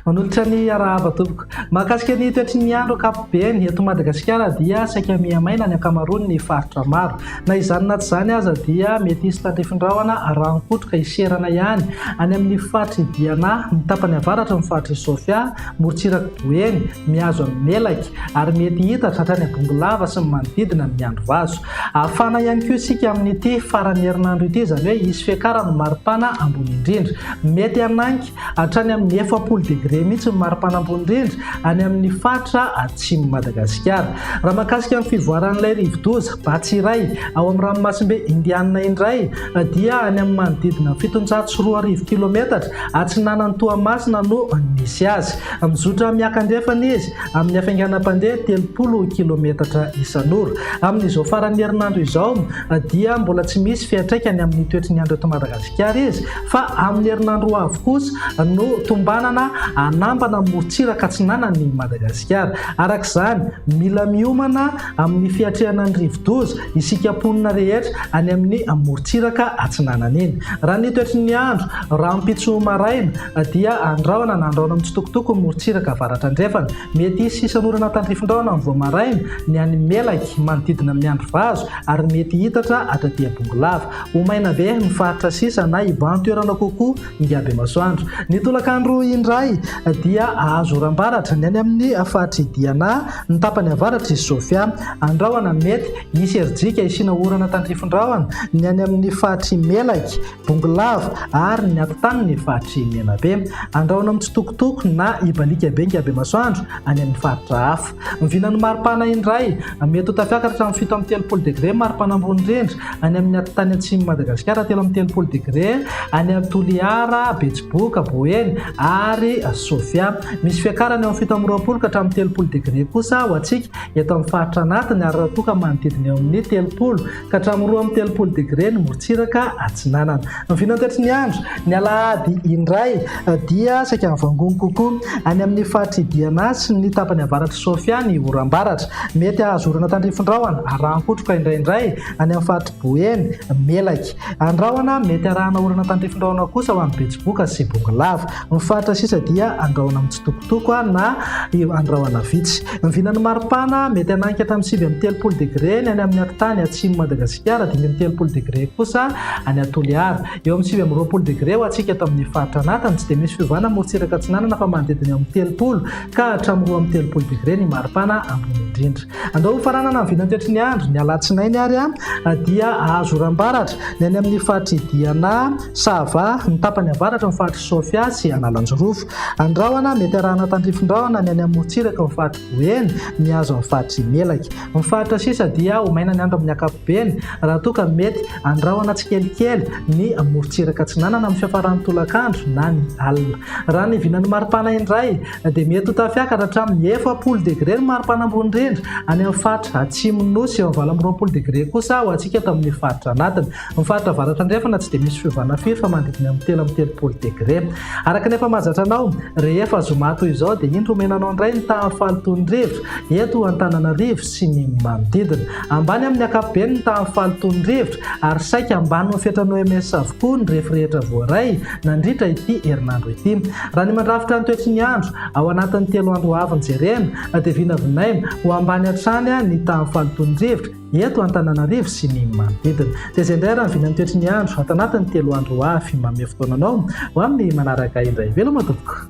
Manolotra ny arahaba tompoko. Mahakasika ny toetry ny andro ankapobeny eto Madagasikara dia saika miha-maina ny ankamaroan'ny faritra maro. Na izany na tsy izany aza dia mety hisy tandrifin-drahona arahin-kotroka hiserana ihany any amin'ny faritr'i Diana, ny tapany avaratry ny faritr'i Sofia, morontsirak'i Boeny, mihazo an'i Melaky ary mety hitatra hatrany Bongolava sy ny manodidina ny Miandrivazo. Hafana ihany koa isika amin'ity faran'ny herinandro ity, izany hoe hisy fiakaran'ny maripana ambony indrindra. Mety hanainga hatrany amin'ny 40 degre mihitsy ny maripana ambony indrindra any amin'ny faritra atsimon'i Madagasikara. Raha mahakasika ny fivoaran'ilay rivodoza Batsirai ao amin'ny ranomasimbe Indianina indray dia any amin'ny manodidina ny 2700 kilometatra atsinanan'i Toamasina no nisy azy. Mizotra miakandrefana izy amin'ny hafainganam-pandeha 30 kilometatra isan'ora. Amin'izao faran'ny herinandro izao dia mbola tsy misy fiantraikany amin'ny toetry ny andro eto Madagasikara izy fa amin'ny herinandro ho avy kosa no tombanana hanambana ny morontsiraka atsinanan'i Madagasikara. Araka izany, mila miomana amin'ny fiatrehana ny rivodoza isika mponina rehetra any amin'ny morontsiraka atsinanana iny. Raha ny toetry ny andro, rahampitso maraina dia andrahona na andrahona mitsitokotoko ny morontsiraka avaratra andrefana. Mety hisy sisan'orana tandrifin-drahona ny vao maraina ny any Melaky, manodidina ny Miandrivazo ary mety hitatra hatraty Bongolava. Ho maina be ny faritra sisa na hibahan-toerana kokoa Ingabemasoandro. Ny tolakandro indray dia hahazo oram-baratra ny any amin'ny faritr'i Diana, ny tapany avaratr'i Sofia. Andrahona mety hisy herijika hisiana orana tandrifin-drahona ny any amin'ny faritr'i Melaky, Bongolava ary ny atitaniny faritr'i Menabe. Andrahona mitsitokotoko na hibaliaka be Ingabemasoandro any amin'ny faritra hafa. Ny vinan'ny maripana indray, mety ho tafiakatra hatramin'ny 37 degre ny maripana ambony indrindra any amin'ny atitany atsimon'i Madagasikara, 33 degre any Toliara, Betsiboka, Boeny ary Sofia. Misy fiakarana eo amin'ny 27 ka hatramin'ny 30 degre kosa ho antsika eto amin'ny faritra anatiny ary raha toa ka manodidina eo amin'ny 30 ka hatramin'ny 32 degre ny morontsiraka atsinanana. Ny vinantoetry ny andro, ny alahady indray dia saika mivangongo kokoa any amin'ny faritr'i Diana sy ny tapany avaratr'i Sofia ny oram-baratra. Mety hahazo orana tandrifin-drahona arahan-kotroka indraindray any amin'ny faritr'i Boeny, Melaky. Andrahona mety arahana orana tandrifin-drahona kosa ho an'i Betsiboka sy Bongolava. Ny faritra sisa dia andrahona mitsitokotoko na andrahona vitsy. Ny vinan'ny maripana mety hananika hatramin'ny 39 degre ny any amin'ny atitany atsimon'i Madagasikara, 35 degre kosa any Toliara. Eo amin'ny 29 degre ho antsika eto amin'ny faritra anatiny. Tsy dia misy fiovana morontsiraka atsinanana fa manodidina eo amin'ny 30 ka hatramin'ny 32 degre ny maripana ambony indrindra. Andao hofaranana ny vinantoetry ny andro, ny alatsinainy ary dia hahazo oram-baratra ny any amin'ny faritr'i Diana, Sava, ny tapany avaratra ny faritr'i Sofia sy Analanjirofo. Andrahona, mety arahana tandrifin-drahona ny any amin'ny morontsiraka ny faritr'i Boeny, mihazo ny faritr'i Melaky. Ny faritra sisa dia ho maina ny andro amin'ny ankapobeny raha toa ka mety andrahona tsikelikely ny morontsiraka atsinanana amin'ny fiafaran'ny tolakandro na ny alina. Raha ny vinan'ny maripana indray dia mety ho tafiakatra hatramin'ny 40 degre ny maripana ambony indrindra any amin'ny faritra atsimon'ny Nosy, eo amin'ny 28 degre kosa ho antsika eto amin'ny faritra anatiny. Ny faritra avaratra andrefana tsy dia misy fiovana firy fa manodidina amin'ny 33 degre. Araka ny efa mahazatra anao, rehefa zoma toy izao dia indro omena anao indray ny tahan'ny fahalotoan'ny rivotra eto Antananarivo sy ny manodidina. Ambany amin'ny ankapobeny ny tahan'ny fahalotoan'ny rivotra ary saika ambanin'ny fetran'ny OMS avokoa ny refy rehetra voaray nandritra ity herinandro ity. Raha ny mandrafitra ny toetry ny andro ao anatin'ny telo andro ho avy no jerena dia vinavinaina ho ambany hatrany ny tahan'ny fahalotoan'ny rivotra eto Antananarivo sy ny manodidina. Dia izay indray raha ny vinan'ny toetry ny andro ato anatin'ny telo andro ho avy. Manome fotoana anao ho amin'ny manaraka indray. Veloma tompoko.